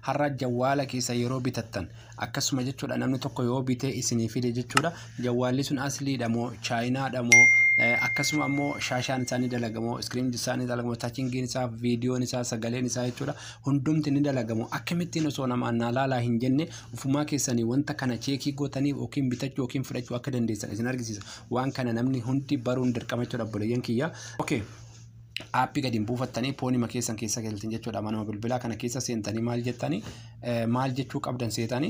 Har'a jawwaala keessa yeroo bitattan akkasuma jechuudha, namni tokko yoo bitee isinii fide jechuudha, jawwaalli sun asliidha moo chaayinaadha moo, akkasuma ammoo shaashaan isaa ni dalagamoo, screen isaa ni dalagamoo, touchingiin isaa, viidiyoon isaa, sagaleen isaa jechuudha, hundumti ni dalagamoo, akkamittiin osoo namaan naa laalaa hin jenne ufumaa keessanii wanta kana check gootanii yookiin bitachuu yookiin fudhachuu akka dandeessan isin argisiisa. Waan kana namni hundi baruun dirqama jechuudha, obboleeyyan kiyya. Okay. App gadi hin buufattanii phoneima keessan keessa galtan jechuudha. Manuma bilbilaa kana keessa seentanii maal jettanii, maal jechuu qabdan seetanii,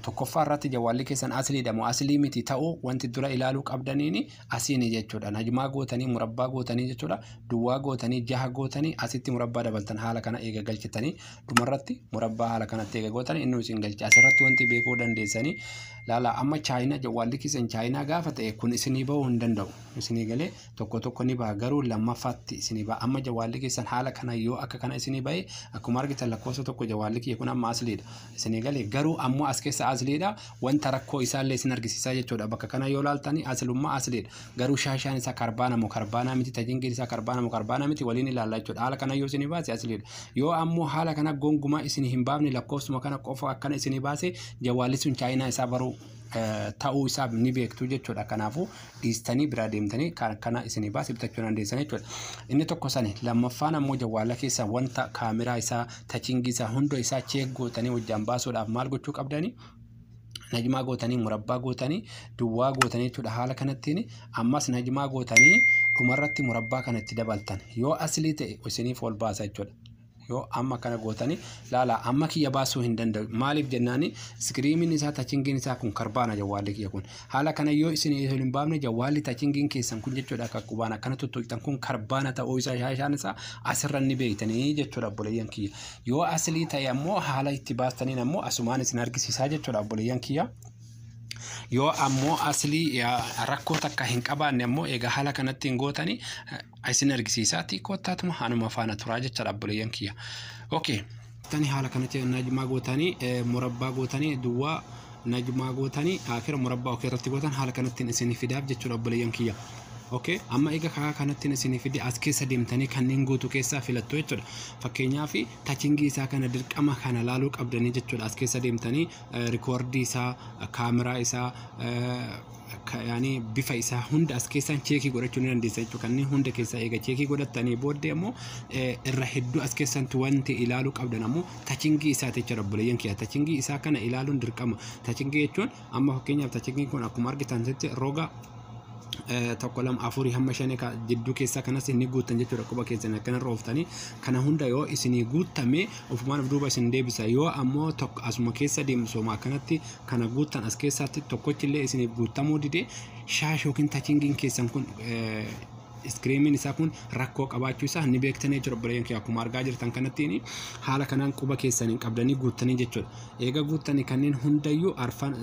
tokkoffaa irratti jawwaalli keessan asliidha moo aslii miti ta'uu wanti dura ilaaluu qabdaniini asiini jechuudha. Najmaa gootanii, murabbaa gootanii jechuudha. Duwwaa gootanii, jaha gootanii, asitti murabbaa dabaltan. Haala kana eega galchitanii, dhumarratti murabbaa haala kanatti eega gootanii inni isin galche. Asirratti wanti beekuu dandeessanii, laala, amma chaayinaa, jawwaalli keessan chaayinaa gaafa ta'e kun isinii bahuu hin danda'u. Isinii galee tokko tokko ni baha, garuu lammaffaatti isinii baha. Amma jawwaalli keessan haala kana yoo akka kana isinii bahe, akkuma argitan lakkoofsa 1, jawwaalli kiyya kun amma asliidha. Isinii galee, garuu ammoo as keessa asliidha wanta rakkoo isaallee isin argisiisaa jechuudha. Bakka kana yoo laaltanii aslummaa asliidha. Garuu shaashaan isaa karbaana moo karbaanaa miti, touchingiin isaa karbaana moo karbaanaa miti waliin ilaallaa jechuudha. Haala kana yoo isinii baase asliidha. Yoo ammoo haala kana gonkumaa isinii hin baafne, lakkoofsuma kana qofa akkana isinii baase, jawwaalli sun chaayinaa isaa baruu ta'uu isaa ni beektu jechuudha. Kanaafuu dhiistanii biraa deemtanii kan kana isinii baase bitachuu dandeessan jechuudha. Inni tokko sani. Lammaffaan ammoo jawwaala keessa wanta kaameraa isaa, touchingii isaa, hunda isaa check gootanii wajjaan baasuudhaaf maal gochuu qabdanii? Najmaa gootanii, murabbaa gootanii, duwwaa gootanii jechuudha. Haala kanattiin ammas najmaa gootanii, dhumarratti murabbaa kanatti dabaltan. Yoo aslii ta'e isiniif ol baasa jechuudha. Yoo amma kana gootanii laala, amma kiyya baasuu hin danda'u. Maaliif jennaani, screeniin isaa, touchingiin isaa kun karbaana. Jawwaalli kiyya kun haala kana yoo isin hin baafne, jawwaalli touchingiin keessan kun jechuudha, akka qubaan akkana tuttuqxan kun karbaana ta'uu isaa, shaashaan isaa asirra ni beektanii jechuudha, obboleeyyan kiyya. Yoo aslii ta'e ammoo haala itti baastaniin ammoo asumaan isin argisiisaa jechuudha, obboleeyyan kiyya. Yoo ammoo aslii rakkoo takka hin qabaanne ammoo egaa haala kanatti hin gootanii isin argisiisaa xiqqoottaatuma anuma faana turaa jechuudha, obboleeyyan kiyya. Okay. Tani haala kanatti najmaa gootanii, murabbaa gootanii, duwwaa najmaa gootanii, akira murabbaa okay irratti gootan, haala kanattiin isin fidaaf jechuudha, obboleeyyan kiyya. Okay, amma egaa karaa kanattiin isinii fide, as keessa deemtanii kanneen guutuu keessaa filattu jechuudha. Fakkeenyaaf touchingii isaa kana dirqama kana laaluu qabdanii jechuudha. As keessa deemtanii recordii isaa, kaameraa isaa, yaani bifa isaa hunda as keessaan check godhachuu ni dandeessa jechuudha. Kanneen hunda keessaa eega check godhattanii booddee ammoo irra hedduu as keessatti wanti ilaaluu qabdan ammoo touchingii isaati jechuudha, obboleeyyan kiyya. Touchingii isaa kana ilaaluun dirqama. Touchingii jechuun amma fakkeenyaaf touchingiin kun akkuma argitan roga tokko, lama, afurii hamma shanii jidduu keessaa kanas inni guuttan jechuudha. Quba keessan akkana rooftanii kana hunda yoo isinii guuttame ofumaan of duuba isin deebisa. Yoo ammoo tokko asuma keessa deemsooma akkanatti kana guuttan, as keessatti tokkochillee isiniif guuttamuu dide, shaash yookiin touchingiin keessan kun, screeniin isaa kun rakkoo qabaachuu isaa ni beektanii jechuudha, obboleeyyan kiyya. Akkuma argaa jirtan kanattiin haala kanaan quba keessaniin qabdanii guuttanii jechuudha. Eega guuttanii kanneen hundayyuu arfan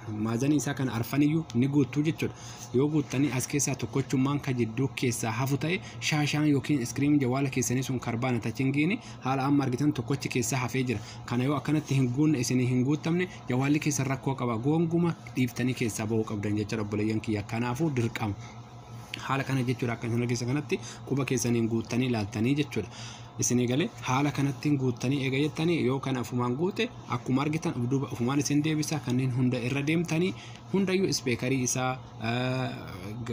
maazanii isaa kana arfaniyyuu ni guuttuu jechuudha. Yoo guuttanii as keessaa tokkochummaan ka jidduu keessaa hafu ta'e, shaashaan yookiin screen jawaala keessanii sun karbaana, touchingiin haala amma argitan tokkochi keessaa hafee jira. Kana yoo akkanatti hin guunne, isinii hin guuttamne, jawaalli keessan rakkoo qaba. Goonguma dhiiftanii keessaa bahuu qabdan jechuudha, obboleeyyan kiyya. Kanaafuu dirqama. Haala kana jechuudha, akka isin argisan kanatti quba keessaniin guuttanii ilaaltanii jechuudha. Isinii galee, haala kanattiin guuttanii eega jettanii, yoo kana ofumaan guute akkuma argitan of duuba ofumaan isin deebisa. Kanneen hunda irra deemtanii hundayyuu speakerii isaa,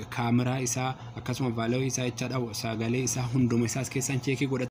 kaameraa isaa, akkasuma volume isaa jechaadha, sagalee isaa hunduma isaas keessan check godhatu.